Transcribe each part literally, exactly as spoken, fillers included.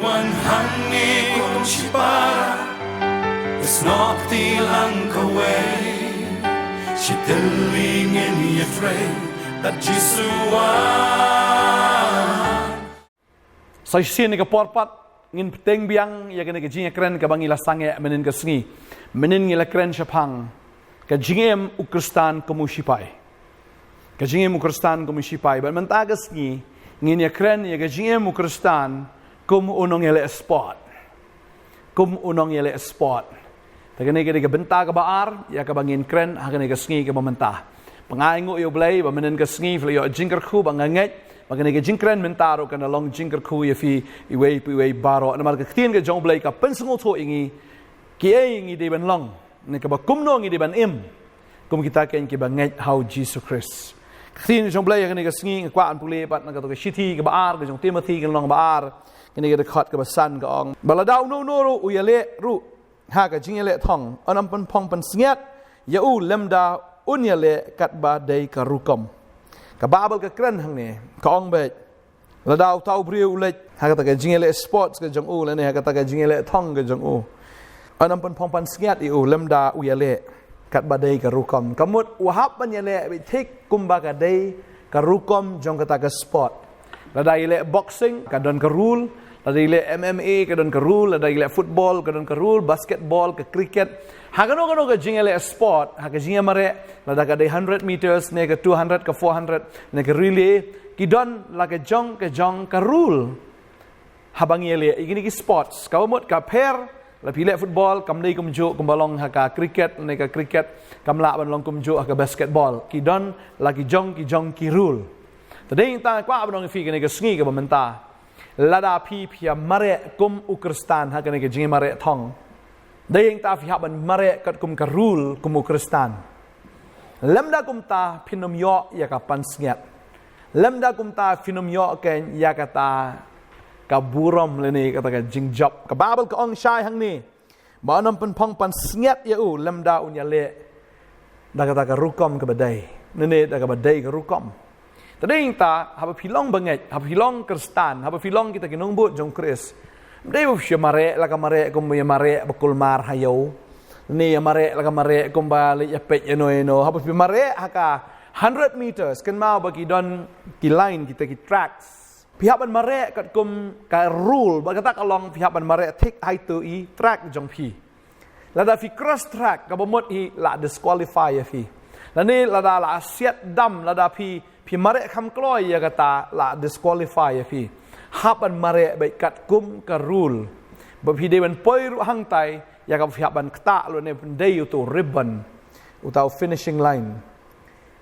Wan hangne kum shipara, is not the lang kaway. Shi tilwi ngin ya trei, that Jisu wan. Sa shisien ïa ka por pat, ngin bteng biang ïa kane ka jingïakren kaba ngi la sangeh mynnin ka sngi. Mynnin ngi la kren shaphang ka jingim u Khristan kum u shipai. Ka jingim u Khristan kum u shipai. Bad mynta ka sngi, ngin ïakren ïa ka jingim u Khristan kum u nongïaleh sport. Kum u nongïaleh sport. Te kane ka dei ka bynta kaba ar ïa kaba ngin kren ha kane ka sngi kaba mynta. Pynïaid nguh ïa U Blei ba mynnin ka sngi phi la ïoh jingkyrkhu ba nga ngeit ba kane ka jingkren mynta ruh kan long jingkyrkhu ïa phi iwei pa iwei baroh. Namar ka ktien ka jong U Blei ka pynsngewthuh ïa ngi kiei ngi dei ban long, ne kaba kumno ngi dei ban im kum kita kiei kiba ngeit ha u Jisu Khrist. Ka ktien ka jong U Blei ha kane ka sngi nga kwah ban pule pat na kato ka shithi kaba ar ka jong Timothi ka lynnong ba ar, kane ka dkhot kaba san ka ong ba lada uno uno ruh u ïaleh ruh ha ka jingïaleh thong, un ym pynphong pynsngiat ïa u lymda un ïaleh katba dei ka rukom. Ka Baibl ka kren hangne, ka ong beit, lada uta u briew u leit ha kata ka jingïaleh sports ka jong u lane ha kata ka jingïaleh thong ka jong u, un ym pynphong pynsngiat ïa u lymda u ïaleh katba dei ka rukom. Ka mut u hap ban ïaleh beit thik kumba ka dei ka rukom jong kata ka sport. Lada ïaleh boxing ka don ka rule, lada ïaleh M M A ka don ka rule, lada ïaleh football ka don ka rule, basketball, ka cricket. Ha kano kano ka jingïaleh sport, ha ka jingïamareh, lada ka dei hundred meters ne ka two hundred, ka four hundred ne ka relay, ki don la ka jong ka jong ka rule. Haba ngi ïaleh ïa kine ki sports, kaba mut ka pher, la phi leh football kam dei kumjuh kumba long ha ka cricket, ne ka cricket kam lah ban long kumjuh ha ka basketball. Ki don la ki jong ki jong ki rule. Te dei nangta kwah ban ong ïa phi kane ka sngi kaba mynta, lada phi phi ïamareh kum u Khristan ha kane ka jingïamareh thong, dei nangta phi hap ban mareh katkum ka rule kum u Khristan. Lymda kumta phin ym ïoh ïa ka pansngiat. Lymda kumta phin ym ïoh kein ïa kata ka burom lane kata ka jingjop. Ka Baibl ka ong shai hangne ba un ym pynphong pynsngiat ïa u lymda un ïaleh da kata ka rukom kaba dei, ne ne da kaba dei ka rukom. Te dei nangta haba phi long bangeit, haba phi long Khristan, haba phi long kita ki nongbud jong Khrist, ym dei ba phi ïamareh la ka mareh kumba ïamareh ba kulmar ha ïew, ne ïamareh la ka mareh kumba leit ïapeit ïano ïano. Haba phi mareh ha ka hundred meters, kynmaw ba ki don ki line, kita ki tracks. Phi hap ban mareh katkum ka rule, ba kata ka long phi hap ban mareh thik hato i track jong phi. Lada phi cross track kaba mut hi la disqualify ïa phi. Lane lada la siat dam, lada phi phi mareh kham kloi ïa kata la disqualify ïa phi. Hap ban mareh beit katkum ka rule. Ba phi dei ban poi ruh hangtai ïa kaba phi hap ban ktah lane pyndei uto u ribbon, uta u finishing line.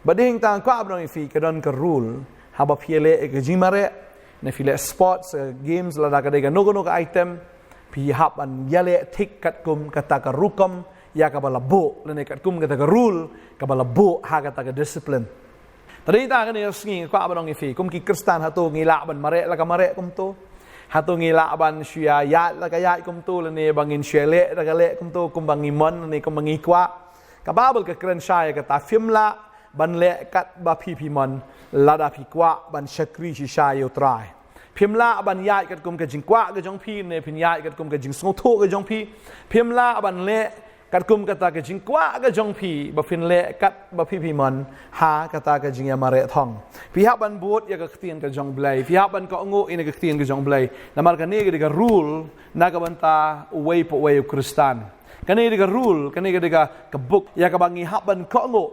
Ba dei nangta kwah ban ong ïa phi ka don ka rule haba phi ïaleh ïa ka jingmareh, ne phi leh sports, eh, games, lada ka dei kano kano ka item, phi hap ban ïaleh thik katkum kata ka rukom ïa kaba la buh, lane katkum kata ka rule kaba la buh ha kata ka discipline. Te dei nangta kane ka sngi nga kwah ban ong ïa phi kum ki Khristan, hato ngi lah ban mareh la ka mareh kumto? Hato ngi lah ban shu ïaid la ka ïaid kumto, lane ba ngin shu ïaleh la ka leh kumto kumba ngi mon lane kumba ngi kwah? Ka Baibl ka kren shai ïa kata, phim lah ban leh katba phi phi mon lada phi kwah ban shakri shisha ïa U Trai. Phim lah ban ïaid katkum ka jingkwah ka jong phi, ne phin ïaid katkum ka jingsngewthuh ka jong phi. Phim lah ban leh katkum kata ka jingkwah ka jong phi, ba phin leh katba phi phi mon ha kata ka jingïamareh thong. Phi hap ban bud ïa ka ktien ka jong U Blei, phi hap ban kohnguh ïa ka ktien ka jong U Blei. Namar kane ka dei ka rule na ka bynta uwei pa uwei u Khristan. Kane ka dei ka rule, kane ka dei ka, ka buk ïa kaba ngi hap ban kohnguh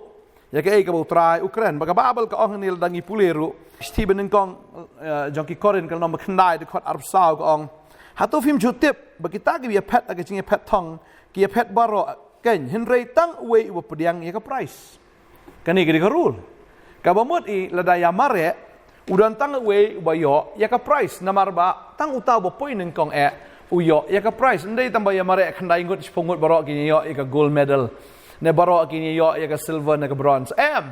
ïa kaei kaba U Trai u kren. Ba ka Baibl ka ong hangne, lada ngi pule ruh, shithi ba nyngkong, eh, jong ki Korinth ka lynnong ba khyndai dkhot arphew saw ka ong, hato phim ju tip ba kita kiba ïaphet ha ka jingïaphet thong ki ïaphet baroh kein, hynrei tang uwei uba pdiang ïa ka prize? Kane ka dei ka rule. Kaba mut hi lada ïamareh, u don tang uwei uba ïoh ïa ka prize, namar ba tang uta uba poi nyngkong eh u ïoh ïa ka prize. Ym dei tang ba ïamareh khyndai ngut, shiphew ngut baroh kin ïoh ïa ka gold medal, ne baroh kin ïoh ïa ka silver ne ka bronze. Em.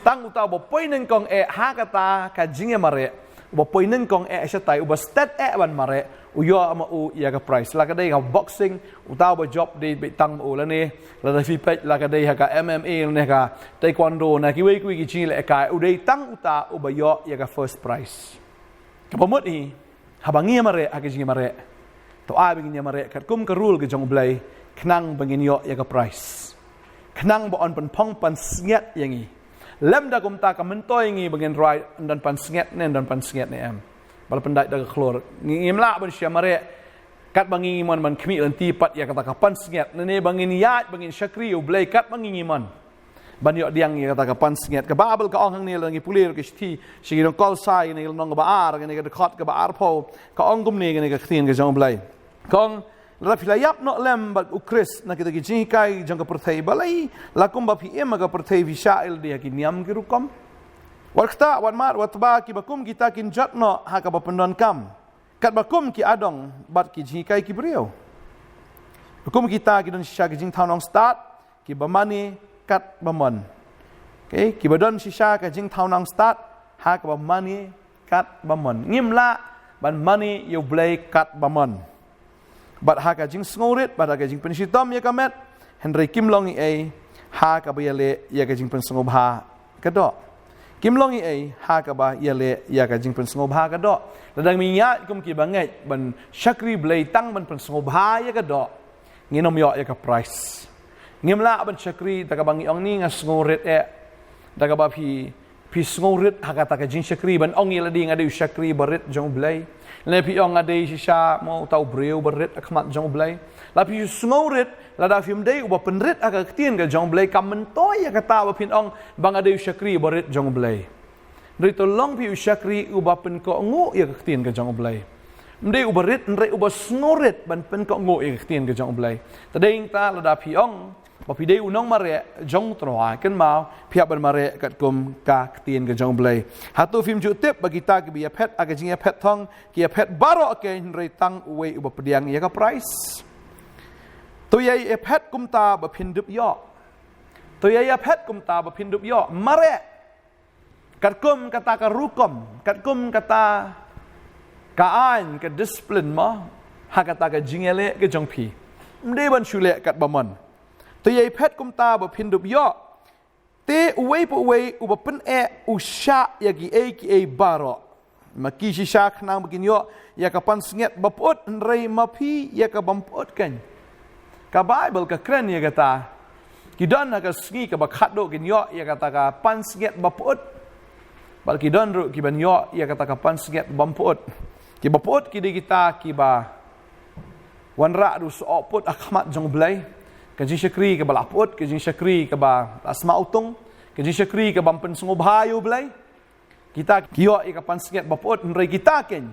Tang uta uba poi nyngkong eh ha kata ka jingïamareh, uba poi nyngkong eh shatai, uba stet eh ban mareh, u ïoh ma u ïa ka prize. La ka dei ka boxing, uta uba jop dei beit tang ma u, lane lada phi peit la ka dei ha ka M M A, lane ha ka taekwondo, na kiwei kiwei ki jingïalehkai, u dei tang uta uba ïoh ïa ka first prize. Kaba mut hi, Haba ngi ïa mareh ha ka jingïamareh, to ai ba ngin ïa mareh katkum ka rule ka jong U Blei, khnang ba ngin ïoh ïa ka prize, khnang ba yn pynphong pansngiat ïa ngi. Lymda kumta ka myntoi ïa ngi ba ngin rwai yn don pansngiat ne, yn don pansngiat ne em. Ba la pyndait da ka khlur. Ngi, ngim lah ban shu ïa mareh katba ngi mon ban khmih lynti pat ïa kata ka pansngiat, ne, ne ba ngin ïaid, ba ngin shakri ïa U Blei katba ngi mon ban ïoh pdiang ïa kata ka pansngiat. Ka Baibl ka ong hangne, lada ngi pule ruh ka shithi sha ki nong Kolosai, kane ka lynnong kaba ar, kane ka dkhot kaba arphew, ka ong kumne, kane ka ktien ka jong U Blei. Ka ong, lada phi la ïap noh lem bad U Khrist na kita ki jinghikai jong ka pyrthei, balei la kumba phi im ha ka pyrthei phi shah ïalade ha ki niam ki rukom? Wat ktah, wat mad, wat tba, kiba kum kita kin jot noh ha kaba pyndonkam, katba kum ki adong bad ki jinghikai ki briew. Kum kita ki don shisha ka jingthaw nongstad, kiba mane katba mon. Okay, kiba don shisha ka jingthaw nongstad ha kaba mane katba mon. Ngim lah ban mane ïa U Blei katba mon. Bad ha ka jingsngewrit, bad ha ka jingpynshitom ïa ka met, hynrei kim long ei ei ha kaba ïaleh ïa ka jingpynsngewbha ka doh. Kim long ei ei ha kaba ïaleh ïa ka jingpynsngewbha ka doh. Lada ngi ïaid kum kiba ngeit ban shakri Blei tang ban pynsngewbha ïa ka doh, ngin ym ïoh ïa ka prize. Ngim lah ban shakri da kaba ngi ong, ni nga sngewrit eh. Da kaba phi, phi sngewrit ha kata ka jingshakri, ban ong ïa lade nga dei u shakri barit jong U Blei. Lane phi ong nga dei shisha mo uta u briew barit ha khmat jong U Blei. La phi sngewrit, lada phim dei uba pynrit ha ka ktien ka jong U Blei, kam myntoi ïa kata ba phin ong ba nga dei u shakri barit jong U Blei. Hynrei to long phi u shakri uba pynkohnguh ïa ka ktien ka jong U Blei. Ym dei uba rit, hynrei uba sngewrit ban pynkohnguh ïa ka ktien ka jong U Blei. Te dei nangta lada phi ong ba phi dei u nongmareh jong U Trai, kynmaw, phi hap ban mareh katkum ka ktien ka jong U Blei. Hato phim ju tip ba kita kiba ïaphet ha ka jingïaphet thong ki ïaphet baroh, hynrei tang uwei uba pdiang ïa ka prize? To ïa ïaphet kumta ba phin dup ïoh. To ïa ïaphet kumta ba phin dup ïoh. Mareh katkum kata ka rukom, katkum kata ka aiñ, ka discipline mo, ha kata ka jingïaleh ka jong phi. Ym dei ban shu leh katba mon. To ïa ïaphet kumta ba phin dup ïoh. Te uwei pa uwei uba pyneh u shah ïa kiei kiei baroh. Ma ki shisha khnang ba kin ïoh ïa ka pansngiat bapyut, hynrei ma phi ïa ka bym pyut keiñ. Ka Baibl ka kren ïa kata. Ki don ha ka sngi kaba khatduh kin ïoh ïa kata ka pansngiat bapyut. Bad ki don ruh kiban ïoh ïa kata ka pansngiat bym pyut. Kiba pyut ki dei kita kiba wanrah da u soh pyut ha khmat jong U Blei. Ka jingshakri kaba la pyut, ka jingshakri kaba la sma utung, ka jingshakri kabym pynsngewbha ïa U Blei. Kita ki ïoh ïa ka pansngiat bapyut, hynrei kita keiñ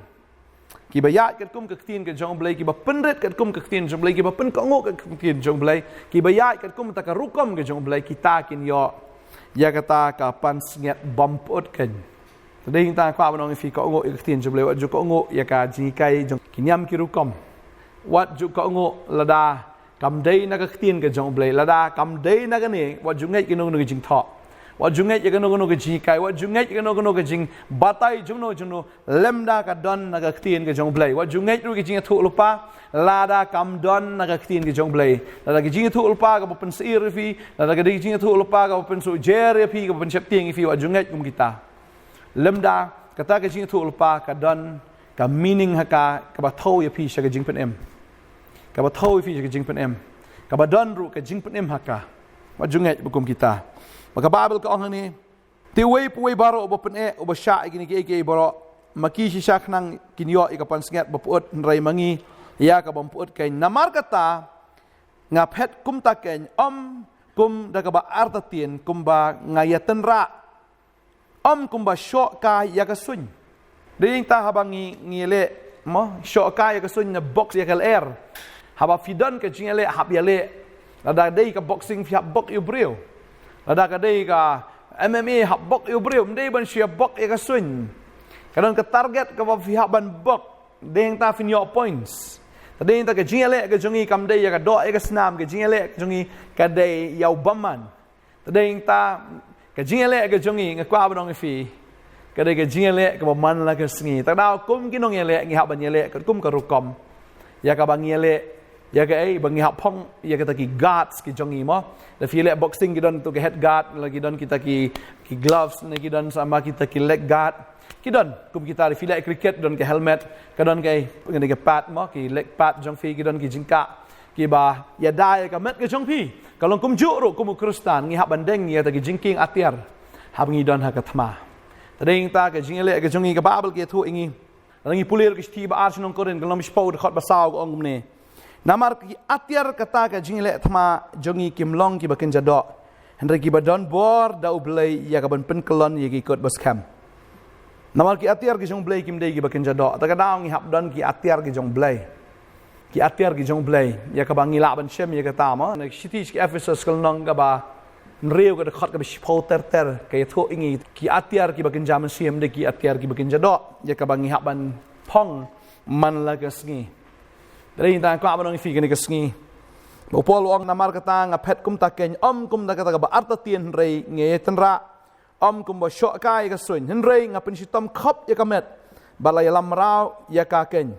kiba ïaid katkum ka ktien ka jong U Blei, kiba pynrit katkum ka ktien jong U Blei, kiba pynkohnguh ka ktien jong U Blei, kiba ïaid katkum kata ka rukom ka jong U Blei, kita kin ïoh ïa kata ka pansngiat bym pyut keiñ. Te dei nangta nga kwah ban ong ïa phi, kohnguh ïa ka ktien jong U Blei, wat ju kohnguh ïa ka jinghikai jong ki niam ki rukom. Wat ju kohnguh lada kam dei na ka ktien ka jong U Blei, lada kam dei na kane, wat ju ngeit kano kano ka jingthoh. Wat ju ngeit ïa kano kano ka jinghikai, wat ju ngeit ïa kano kano ka jingbatai jongno jongno, lymda ka don na ka ktien ka jong U Blei. Wat ju ngeit ruh ka jingïathuhlypa lada kam don na ka ktien ka jong U Blei. Lada ka jingïathuhlypa kaba pynsyier ïa phi, lada ka dei ka jingïathuhlypa kaba pynsuhjer ïa phi, kaba pynsheptieng ïa phi, wat ju ngeit kum kita. Lymda kata ka jingïathuhlypa ka don ka meaning ha ka, kaba thew ïa phi sha ka jingpynim. Kaba thew ïa phi sha ka jingpynim. Kaba don ruh ka jingpynim ha ka. Wat ju ngeit ba kum kita. Bad ka Baibl ka ong hangne, te uwei pa uwei baroh uba pyneh, uba shah ïa kine kiei kiei baroh, ma ki shisha khnang kin ïoh ïa ka pansngiat bapyut, hynrei ma ngi ïa ka bym pyut keiñ. Namar kata nga phet kumta keiñ, ym kum da kaba artatien, kumba nga ïatynrah, ym kumba shoh kai ïa ka suiñ. Dei nangta haba ngi, ngi ïaleh mo, shoh kai ïa ka suiñ ne box ïa ka lyer. Haba phi don ka jingïaleh, hap ïaleh. Lada dei ka boxing phi hap bok ïa u briew. Lada ka dei ka M M A hap bok ïa u briew, ym dei ban shu ïa bok ïa ka suiñ. Ka don ka target kaba phi hap ban bok. Dei nangta phin ïoh points. Te dei nangta ka jingïaleh ka jong ngi kam dei ïa ka doh ïa ka snam, ka jingïaleh ka jong ngi ka dei ïa u bymman. Te dei nangta ka jingïaleh ka jong ngi, nga kwah ban ong ïa phi, ka dei ka jingïaleh kaba man la ka sngi. Te daw kum ki nongïaleh ngi hap ban ïaleh katkum ka rukom ïa kaba ngi ïaleh Ïa kaei ba ngi hap phong ïa kita ki guards ki jong ngi mo. Da phi leh boxing ki don tu ki head guard, la ki don kita ki, ki gloves, ne ki don sama kita ki leg guard. Ki don kum kita, da phi leh cricket don ki helmet, ka don ki, ki pad mo, ki leg pad jong phi, ki don ki jingkah kiba ïada ïa ka met ka jong phi. Ka long kumjuh ruh kum u Khristan ngi hap ban deng ïa kita ki jingkieng atiar haba ngi don ha ka thma. Te dei ïa kita ki jingïaleh ki jong ngi, ka Baibl ka ïathuh ïa ngi. Lada ngi pule ruh ki shithi ba ar sha nong Korinth, ka lynnong ba shiphew, dkhot ba saw, ka ong kumne: Namar ki atiar kata ka jingïaleh thma jong ngi kim long kiba kynja doh, hynrei kiba don bor da U Blei ïa ka ban pynkyllon ïa ki kut ba skhem. Namar ki atiar ki jong U Blei kim dei kiba kynja doh. Te ka daw ngi hap don ki atiar ki jong U Blei. Ki atiar ki jong U Blei, ïa kaba ngi lah ban shem ïa kata mo. Na ki shithi sha ki Ephesos, ka lynnong kaba hynriew, ka dkhot kaba shiphew ter ter, ka ïathuh ïa ngi ki atiar kiba kynja mynsiem, dei ki atiar kiba kynja doh, ïa kaba ngi hap ban phong man la ka sngi. Te dei ïa kata nga kwah ban ong ïa phi kane ka sngi. Ba u Paul u ong: Namar kata nga phet kumta keiñ, ym kum da kata kaba artatien, hynrei nga ïatynrah, ym kumba shoh kai ka suiñ, hynrei nga pynshitom khop ïa ka met, bad la ïalam mraw ïa ka keiñ.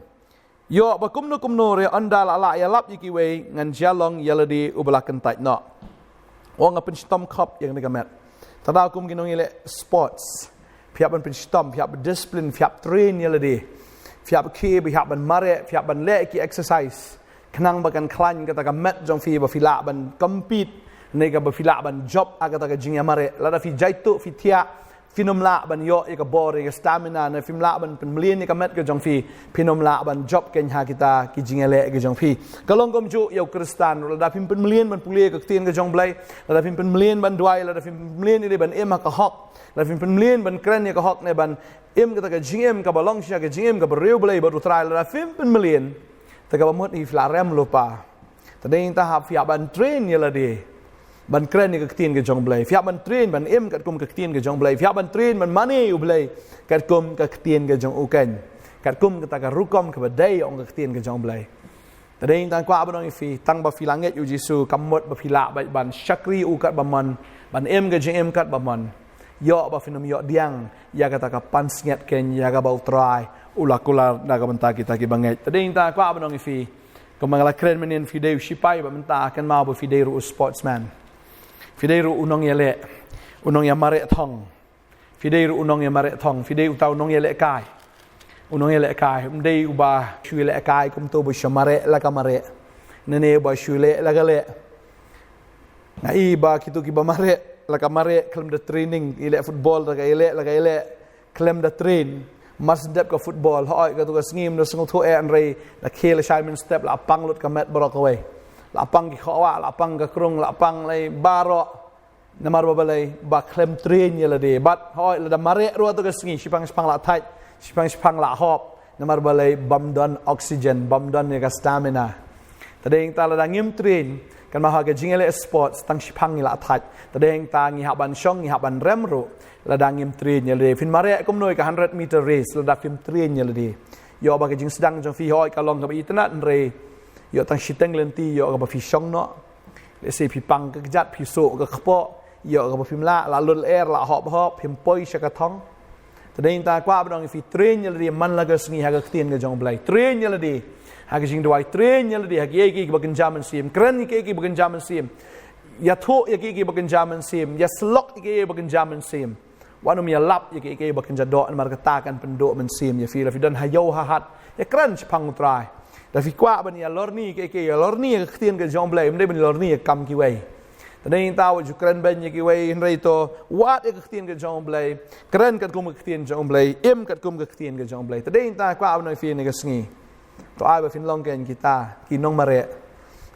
Ïoh ba kumno kumno ruh ynda la lah ïalap ïa kiwei, ngan jia long ïa lade uba la kyntait noh. U ong nga pynshitom khop ïa kane ka met. Te daw kum ki nongïaleh sports, phi hap ban pynshitom, phi hap discipline, phi hap train ïa lade. Phi hap khie, phi hap ban mareh, phi hap ban leh ki exercise, khnang ba kan khlaiñ kata ka met jong phi ba phi lah ban compete, ne kaba phi lah ban jop ha kata ka jingïamareh. Lada phi jaituh, phi thiah, phin ym lah ban ïoh ïa ka bor, ïa ka stamina, ne phim lah ban pynmlien ïa ka met ka jong phi, phin ym lah ban jop keiñ ha kita ki jingïaleh ki jong phi. Ka long kumjuh ïa u Khristan, lada phim pynmlien ban pule ïa ka ktien ka jong U Blei, lada phim pynmlien ban duwai, lada phim pynmlien ïa lade ban im ha ka hok, lada phim pynmlien ban kren ïa ka hok ne ban im kata ka jingim kaba long shisha, ka jingim kaba riewblei bad U Trai, lada phim pynmlien, te kaba mut hi phi la rem lypa. Te dei ïa kata hap, phi hap ban train ïa lade ban kren ïa ka ktien ka jong U Blei. Phi hap ban train ban im katkum ka ktien ka jong U Blei. Phi hap ban train ban mane ïa U Blei katkum ka ktien ka jong u keiñ, katkum kata ka rukom kaba dei ong ka ktien ka jong U Blei. Te dei ïa kata nga kwah ban ong ïa phi, tang ba phi la ngeit ïa U Jisu, kam mut ba phi lah beit ban shakri ïa u kat ba mon, ban im ka jingim kat ba mon, ïoh ba phin ym ïoh pdiang ïa kata ka pansngiat keiñ ïa kaba U Trai u la kular na ka bynta kita kiba ngeit. Te dei ïa kata nga kwah ban ong ïa phi, kumba nga la kren mynnin, phi dei u shipai bad mynta kynmaw ba phi dei ruh u sportsman. Phi dei ruh u nongïaleh, u nongïamareh thong. Phi dei ruh u nongïamareh thong, phi dei uta u nongïalehkai. U nongïalehkai ym dei uba shu ïalehkai kumto ba shu mareh la ka mareh, ne ne uba shu leh la ka leh. Nga i ba kito kiba mareh la ka mareh khlem da training, ïaleh football da ka ïaleh la ka ïaleh khlem da train. Mar shu dep ka football, hooid, kato ka sngi ym da sngewthuh eh, hynrei la khie la shai mynstep la pang lut ka met baroh kawei. La pang ki khohwah, la pang ka krung, la pang lei baroh. Namar ba balei? Ba khlem train ïa lade. Bad hooid, lada mareh ruh kato ka sngi, shiphang shiphang la thait, shiphang shiphang la hop. Namar balei? Bym don oxygen, bym don ïa ka stamina. Te dei ïa kata lada ngim train, kynmaw ha ka jingïaleh sports, tang shiphang ngi la thait. Te dei ïa kata ngi hap ban shong, ngi hap ban rem ruh lada ngim train ïa lade. Phin mareh kumno ïa ka hundred meter race lada phim train ïa lade? Ïoh ba ka jingsdang jong phi hooid ka long kaba itynnad, hynrei ïoh tang shiteng lynti ïoh kaba phi shong noh. Lehse phi pang ka kjat, phi suh ka kpoh, ïoh kaba phim lah, la lut lyer, la hop hop, phim poi sha ka thong. Te dei ïa kata nga kwah ban ong ïa phi, train ïa lade man la ka sngi ha ka ktien ka jong U Blei. Train ïa lade ha ka jingduwai, train ïa lade ha kiei kiei kiba kynja mynsiem, kren ïa kiei kiei kiba kynja mynsiem, ïathuh ïa kiei kiei kiba kynja mynsiem, ïasyllok ïa kiei kiei kiba kynja mynsiem. Wat nym ïalap ïa kiei kiei ba kynja doh, namar kata kan pynduh mynsiem ïa phi. Lada phi don ha ïew ha hat, ïakren shaphang U Trai. Lada phi kwah ban ïalorni ïa kiei kiei, ïalorni ïa ka ktien ka jong U Blei, ym dei ban ïalorni ïa ka kam kiwei. Te dei ïa kata wat ju kren beiñ ïa kiwei, hynrei to wad ïa ka ktien ka jong U Blei, kren katkum ka ktien jong U Blei, im katkum ka ktien ka jong U Blei. Te dei ïa kata nga kwah ban ong ïa phi ha kane ka sngi, to ai ba phin long keiñ kita ki nongmareh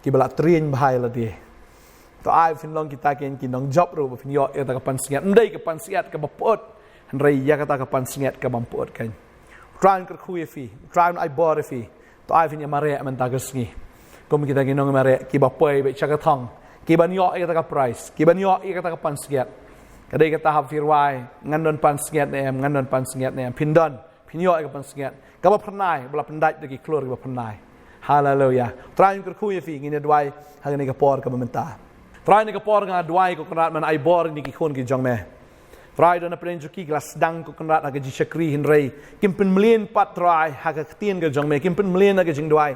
kiba la train bha ïa lade. To ai ba phin long kita keiñ ki nongjop ruh ba phin ïoh ïa kata ka pansngiat. Ym dei ka pansngiat kaba pyut, hynrei ïa kata ka pansngiat kaba ym pyut keiñ. U Trai un kyrkhu ïa phi, U Trai un ai bor ïa phi. To ai ba phin ïamareh mynta ka sngi kum kita ki nongmareh kiba poi beit sha ka thong, kiban ïoh ïa kata ka prize, kiban ïoh ïa kata ka pansngiat. Ka dei kata haba phi rwai, ngan don pansngiat ne em, ngan don pansngiat ne em, phin don. Phin ïoh ïa ka pansngiat kaba phyrnai, ba la pyndait da ki khlur kiba phyrnai. Haleluya. Trai un kyrkhu ïa phi, ngin ïa duwai ha kane ka por kaba mynta. Trai, ha kane ka por nga duwai ko Kynrad, men ai bor ïa kine ki khun ki jong me. Trai, don na pdeng jong ki ki la sdang ko Kynrad ha ka jingshakri, hynrei kim pynmlien pat Trai ha ka ktien ka jong me, kim pynmlien ha ka jingduwai.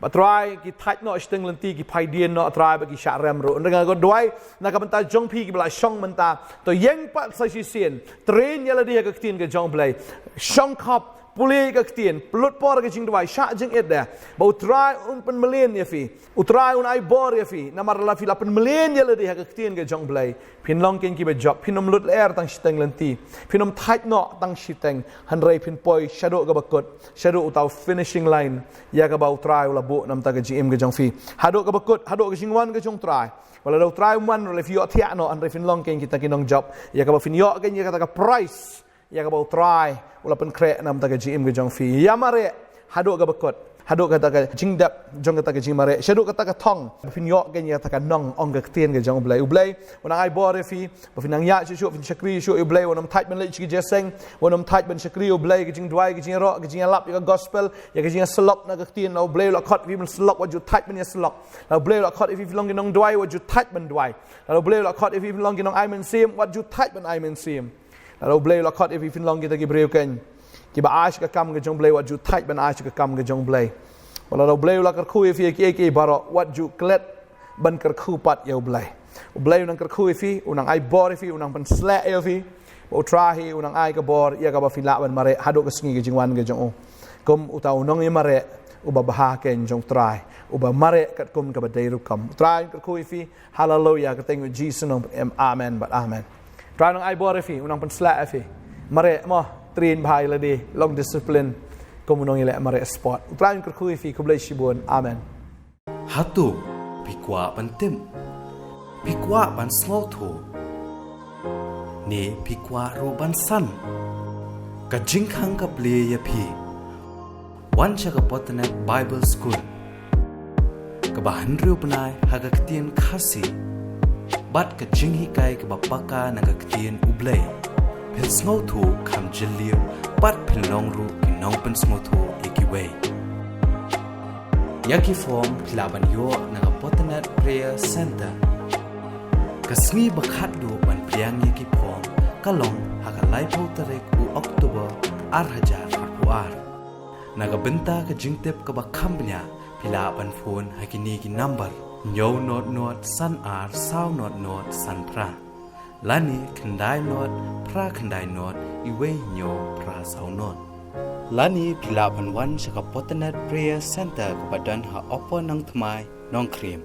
Ba Trai ki thait noh shiteng lynti, ki phaidien noh Trai ba ki shah rem ruh. Hynrei nga duwai na ka bynta jong phi kiba la shong mynta, to ïeng pat sa shisien, train ïa lade ha ka ktien ka jong U Blei. Shong khop, pule ka ktien, pynlut por ka jingduwai, shah jingit de. Ba U Trai un pynmlien ïa phi. U Trai un ai bor ïa phi. Namar la phi la pynmlien ïa lade ha ka ktien ka jong U Blei, phin long kein kiba jop, phin ym lut lyer tang shiteng lynti, phin ym thait noh tang shiteng, hynrei phin poi shaduh kaba kut, shaduh uta u finishing line ïa kaba U Trai u la buh namar ka jingim ka jong phi. Haduh kaba kut, haduh ka jingwan ka jong U Trai. Wat la da U Trai um wan ruh, lada phi ïohthiah noh, hynrei phin long kein kita ki nongjop ïa kaba phin ïoh kein ïa kata ka prize ïa kaba U Trai u la pynkhreh namar ka jingim ka jong phi. Ïa mareh haduh kaba kut, haduh kata ka jingdep jong kata ka jingmareh, shaduh kata ka thong, ba phin ïoh kein ïa kata ka nong, ong ka ktien ka jong U Blei. U Blei un nang ai bor ïa phi ba phin nang ïaid shuh shuh, phin shakri shuh ïa U Blei, wat nym thait ban leit sha ki jingïaseng, wat nym thait ban shakri ïa U Blei, ka jingduwai, ka jingïaroh, ka jingïalap ïa ka gospel, ïa ka jingïasyllok na ka ktien. La U Blei u la khot ïa phi ban syllok, wat ju thait ban ïasyllok. La U Blei u la khot ïa phi phin long ki nongduwai, wat ju thait ban duwai. La U Blei u la khot ïa phi phin long ki nong ai mynsiem, wat ju thait ban ai mynsiem. La U Blei u la khot ïa phi phin long kita ki briew kein kiba ai sha ka kam ka jong U Blei, wat ju thait ban ai sha ka kam ka jong U Blei. Wat la U Blei u la kyrkhu ïa phi ïa kiei kiei baroh, wat ju klet ban kyrkhu pat ïa U Blei. U Blei u nang kyrkhu ïa phi, u nang ai bor ïa phi, u nang pynshlur ïa phi. Ba U Trai hi u nang ai ka bor ïa kaba phi lah ban mareh haduh ka sngi ka jingwan ka jong u kum uta u nongïamareh uba bha kein jong U Trai, uba mareh katkum kaba dei rukom. U Trai un kyrkhu ïa phi. Haleluia, ka kyrteng U Jisu nong em, amen bad amen. U Trai u nang ai bor ïa phi, u nang pynshlur ïa phi. Mareh mo, train bha ïa lade, long discipline kum u nongïaleh mareh sport. U Trai un kyrkhu ïa phi, khublei shibun. Amen. Hato phi kwah ban tip? Phi kwah ban sngewthuh? Ne phi kwah ruh ban san? Ka jingkhang ka plie ïa phi. Wan sha ka Potternet Bible School, kaba hynriew bnai ha ka ktien Khasi bad ka jinghikai kaba paka na ka ktien U Blei. Phin sngewthuh kham jylliew bad phin long ruh ki nongpynsngewthuh ïa kiwei. Ïa ki form phi lah ban ïoh na ka Potternet Prayer Center. Ka sngi ba khatduh ban pdiang ïa ki form ka long ha ka laiphew tarik u October ar hajar arphew ar. Na ka bynta ka jingtip kaba kham bniah, phi lah ban phone ha kine ki number: hynñiew nod nod san ar saw nod nod san phra, lane khyndai nod phra khyndai nod iwei hynñiew phra saw nod. Lane phi lah ban wan sha ka Potternet Prayer Center kaba don ha Upper Nongthymmai, Nongkrem.